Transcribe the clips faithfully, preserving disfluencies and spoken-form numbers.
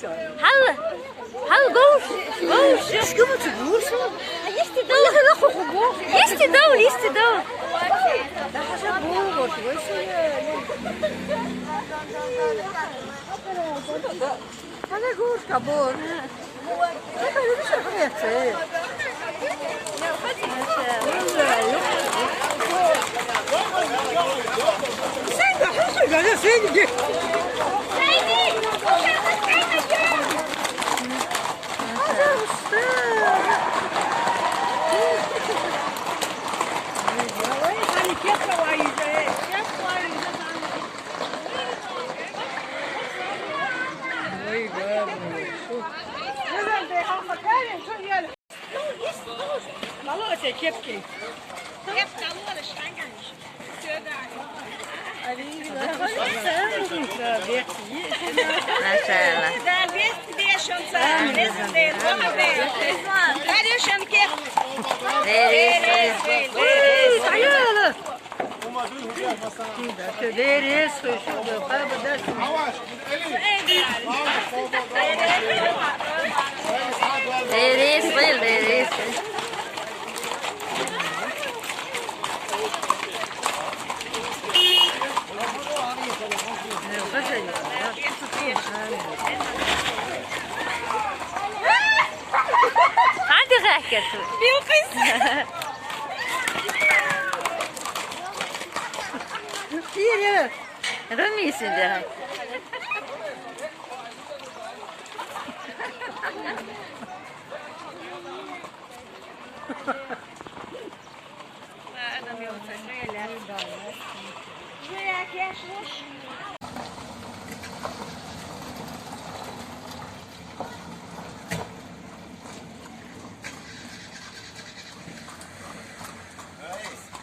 Hal, hal, go, go. Ist gut, gut. Ist die da? Ist die da? Ist die da? Hal, go, kabor. Maşallah. Deris, deris, deris. Hadi kalk. Bir kız. Yürü. Rumi şimdi.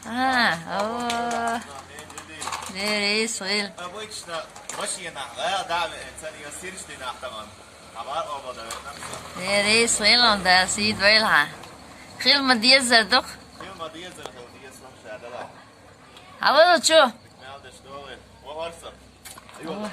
Ha, o. Nereye İsrail? Обычно машина, да, да, это не сирич ты нахтаман. Ama olmadı öyle. Nereye İsrail onda, Seyit böyle ha. Kıl mı diye zırdık? Kıl mı diye zırdık, diye zırdık. Hava da çu. Ne aldı işte o? O varsa. Eyvallah.